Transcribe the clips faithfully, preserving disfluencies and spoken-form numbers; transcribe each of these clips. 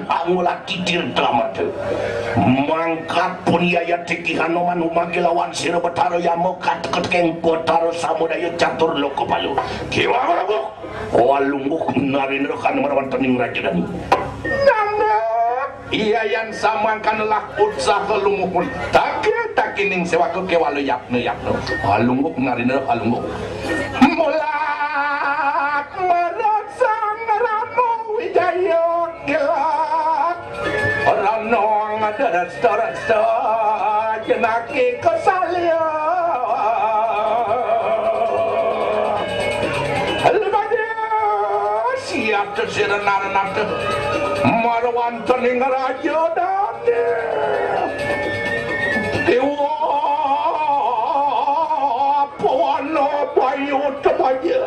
Angula titir telamat. Mangkat pun yaya tiki Hanoman umagi lawan sira Betara Yama kateketeng Betara Samudaya catur loka palu. Kiwa Walungguh. Walungguh Narendra kan marawan tening raja dani. Nanda, iya yan samangkan lah utsah lumuhun. Takir takining sewaka kewala yakna yakna. Walungguh Narendra walungguh. Mulat marot sang Rama Wijaya kilat. Ranong daras-daras jenaki kesalya. Lebade siat sira narenata marwantening raja dane. Dewa Pawana Bayu Tebaja.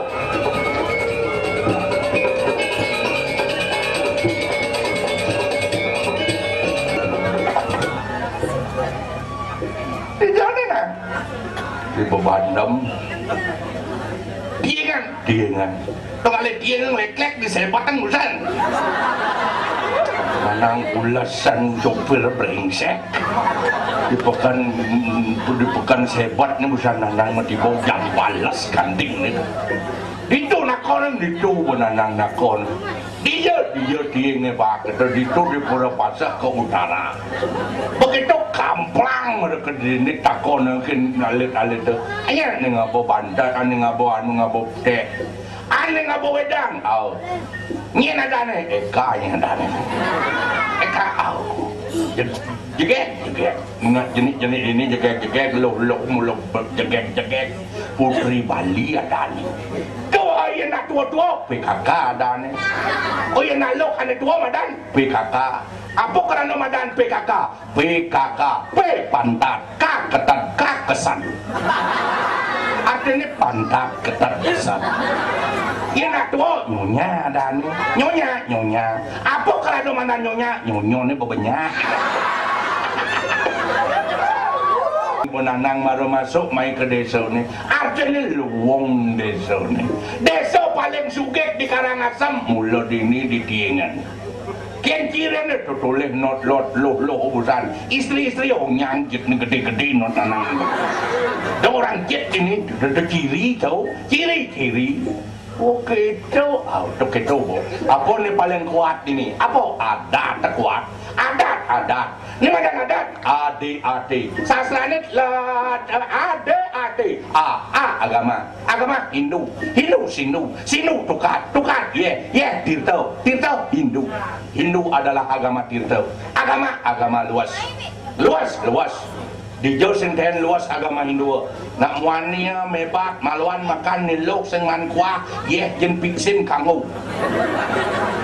Di jane, nah. Di bebandem. Diengan. Diengan. Tong ale dieng leklek di sebatan busan. Manang ulesan sopir brengsek. Di pekan, di pekan sebat ni busan nanang mati bau jam balas ganding ni. Itu nakon, itu benanang nakon. Dia, dia dienge bakal itu di pura pasah ke utara. Begitu kamplang mereka di ini takon ke alit-alit tu. Anya ni ngabo bantat, anya ngabo anu ngabo teh. Ane ngabo wedang, au. Nyen adane, eka nyen adane. Eka, au. Jeg-, jegek, jegek. Ngat jenik-jenik ini jegek-jegek, loh-loh, muloh, jegek-jegek. Putri Bali adane. Tuh, aye nak tua-tua, P K K adane. Oh, ye nak loh ane tua madan, P K K. Apa kerana madan P K K? P K K, P pantat, K ketat, K kesan. Artine pantat ketat kesan. Ye nak tua, nyonya adane. Nyonya, nyonya. Apa kerana madan nyonya? Nyonya ni bebenyak. Benanang baru masuk mai ke desa ni. Artine luwung desa ni. Desa paling sugih di Karangasem, mula dini di Tiengan. Ken cirin tu tulis not lot loh loh urusan. Istri-istri, oh, nyangkit ni gede-gede not nanang. Ada orang cit ini, ada ciri tau. Ciri-ciri. Oh, gitu. Ah, tu gitu, Bu. Apa ni paling kuat ini? Apa? Adat kuat. Adat, adat. Ni madan adat? Adi, adi. Sastrane la, ade, ade. A, a, agama. Agama Hindu. Hindu, Sindu. Sindu, tukad. Tukad, ye, ye, tirta. Tirta, Hindu. Hindu adalah agama tirta. Agama, agama luas. Luas, luas. Dija sing ten luas agama Hindu. Nak muania mebat maluan makan ni luh sing man kuah, yeh jen piksin kanggo.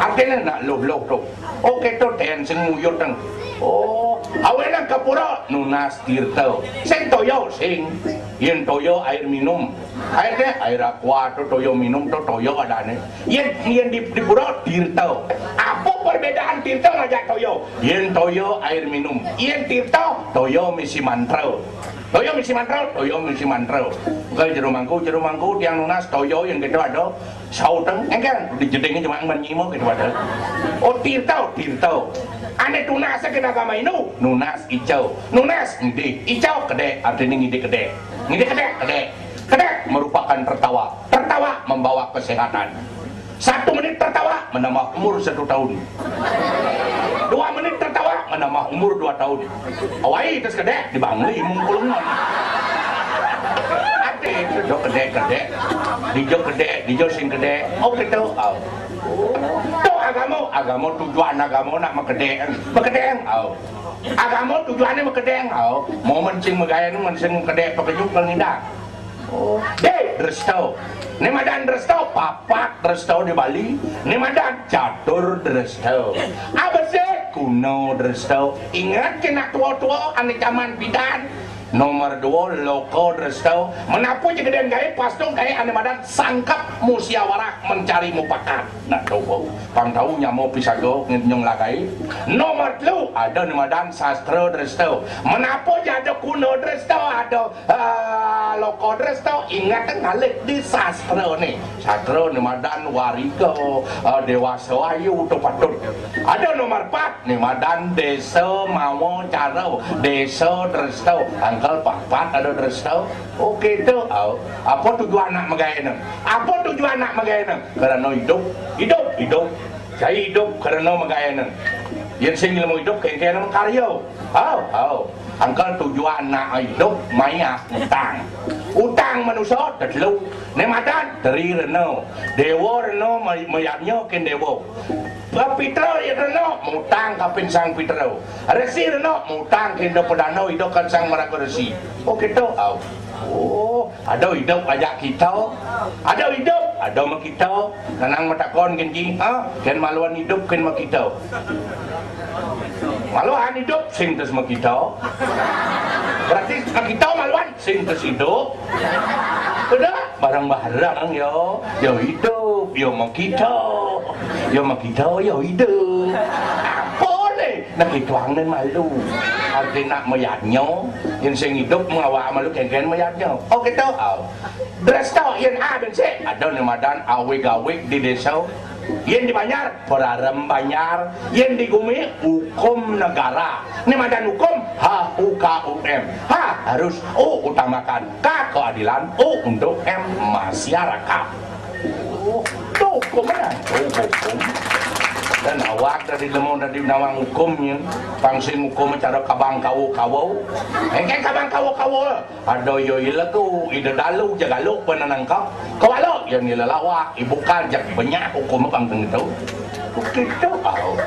Artine nak luh-luh tu. Oh, keto ten sing nguyut teng. Oh, awenan ke pura nunas tirta. Sing toya sing. Yen toya air minum. Air teh, air aqua tu toya minum tu toya adane. Yen, yen di, di pura tirta. Apa perbedaan tirta ngajak toya? Yen toya air minum. Yen tirta, toya misi mantra. Toya misi mantra, toya misi mantra. Engke jero mangku, jero mangku tiang nunas toya yen keto ada. Sauteng, engke di jedenge cuma ngenyimo gitu padahal. Oh, tirta, tirta. Ane tunas ke agama Hindu, nunas ijo. Nunas ngidih, ijo kedek, artine ngidih kedek. Ngidih kedek, kedek. Kedek merupakan tertawa. Tertawa membawa kesehatan. Satu menit tertawa menambah umur satu tahun. Dua menit tertawa menambah umur dua tahun. Awai, terus kedek, dibangli mungkul ngon. Ade, jo kedek, kedek. Dijo kedek, dijo sing kedek. Oh, gitu. Oh. Tu agama, agama tujuan agama nak makedek. Makedek, oh. Agama tujuannya makedek, oh. Mau mencing magayan, mencing makedek, pakejuk kalau ngindak. Oh, deh, resto. Ni madan resto, papat resto di Bali. Ni madan catur resto. Abesik kuno resto. Ingat kena tua-tua ane zaman bidan. Nomor dua, loko resto. Menapu je geden gae, pastu gae ane madan sangkep musyawarah mencari mupakat. Nah, tahu, pang tahu nyamo pisago nyong lagai. Nomor telu, ada ni madan sastra resto. Menapu je ada kuno resto, ada, ah, Loka dresta, inget ngalih di sastrané. Sastra né madan Warika, eh, Déwasa Ayu, to patut. Ada nomor pat, né madan Désa Mawa Cara, Désa Dresta. Angkel papat ada dresta. Oké to. Au. Apa tujuan anak magaéné? Apa tujuan anak magaéné? Karena idup, idup, idup. Sai idup karena magaéné. Yén sing ilmu idup kéngkén karya. Au, au. Angkel tujuan anak idup mayah utang. Utang manusa tetelu. Né madan Tri Rena. Déwa Rena may-, mayadnya kén déwa. Pitra Rena mutang kapin Sang Pitra. Resi Rena mutang kén Ida Padana, Ida kan Sang Maraga Resi. Oh, kéto. Au. Oh, ada idup ajak kita. Ada idup, ada makita. Nanang matakon kén ji, ha? Kén maluan idup kén makita. Maluan idup sing tes makita. Berarti makita maluan sing tes idup. Udah, barang-barang ya. Ya idup, ya makita. Ya makita, ya idup. Apa né? Nah, kituang né malu. Arti nak mayadnya, yén sing idup ngawak malu kéngkén mayadnya. Oh, kéto. Au. Dresta yén abén sik, ada né madan awig-awig di désa. Yén di banjar, perarem banjar. Yén di gumi, hukum negara. Né madan hukum, H U K U M. H, harus. U, utamakan. K, keadilan. U untuk M, masyarakat. Oh, to hukum, ya? To hukum. Dan awak dadi lemu dadi nawang hukum, ya. Pang sing hukum cara kabang kawo-kawo. Engkén kabang kawo-kawo. Ada ya ilegu, ida dalu, jagalu, penenangkap. Kawala, ya nila lawak, ibukal, jak banyak hukum pang tentu. Kéto, au.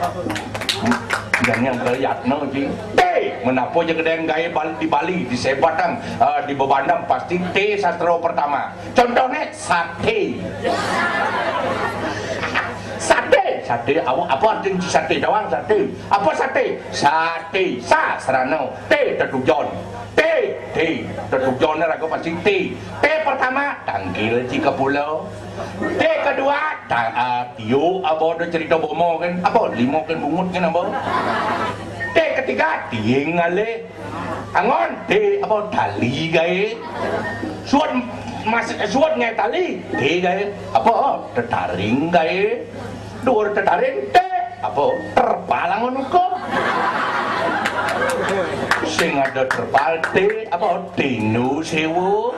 Dan yang keliat no, ji. Té, menapa je kedeng gaé Bal-, di Bali, di Sebatang, eh, di Bebandem, pasti té sastra pertama. Contohné, saté. Saté, saté, apa, apa arti saté? Doang saté. Apa saté? Saté, sa, serana. Té, tetujon. Té, té, tetujon raga pasti té. Té pertama, tangkil ji ka pulo. Té kedua, ta-, ah, tiuk, apa ada cerita bomo kan? Apa? Lima kan bungut kan apa? Té ketiga, tiing ngalih. Angon, té, apa, tali gaé. Suud mas-, suud ngaé tali, té gaé. Apa, tetaring gaé. Duur tetaring, té, apa, terpal angon uka. Sing ada terpal, té, apa, tendo séwa.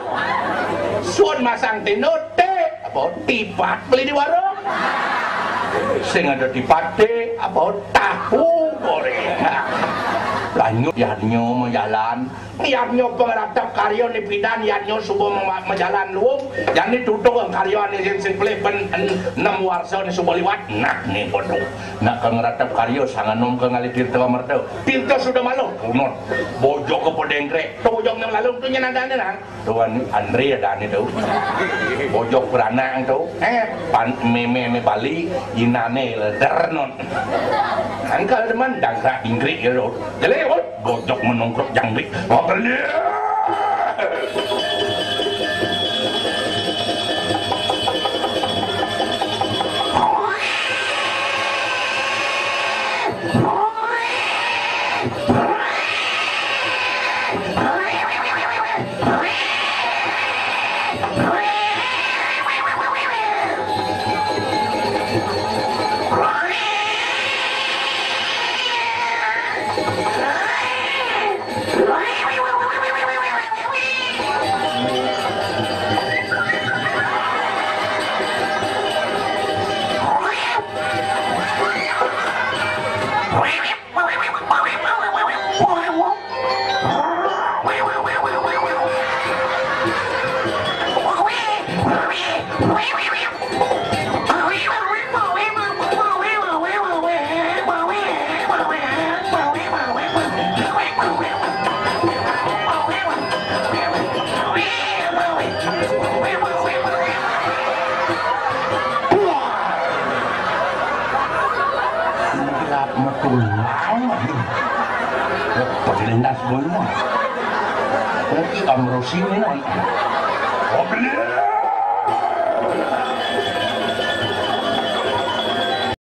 Suud masang tendo, té, apa, tipat beli di warung. Sing ada tipat, té, apa, tahu goreng. Lanjut, yadnya majalan. Yadnya pangratep karya nipidan, yadnya suba ma-, majalan luung. Jani tutung karya né sing, sing pelih ben en-, enem warsa né suba liwat. Nah, né bodoh. Nak ka ngratep karya sanganom ka ngalih tirta amerta. Tirta suda maluh, kunut. Bojog ka pedengkrek. To bojog né malalung to nyen adané, nah. Tuan Andri ada ane tu. Bojog beranak tu. Eh, pan, meme, meme Bali, inane leder non. Angkal demen dangkrak dingkrik ya tu. Jadi, oh, bojog menungkruk jangkrik. Oh, beli. Gelap metulang. Pagelindas boy mo. Lagi amrosin ni.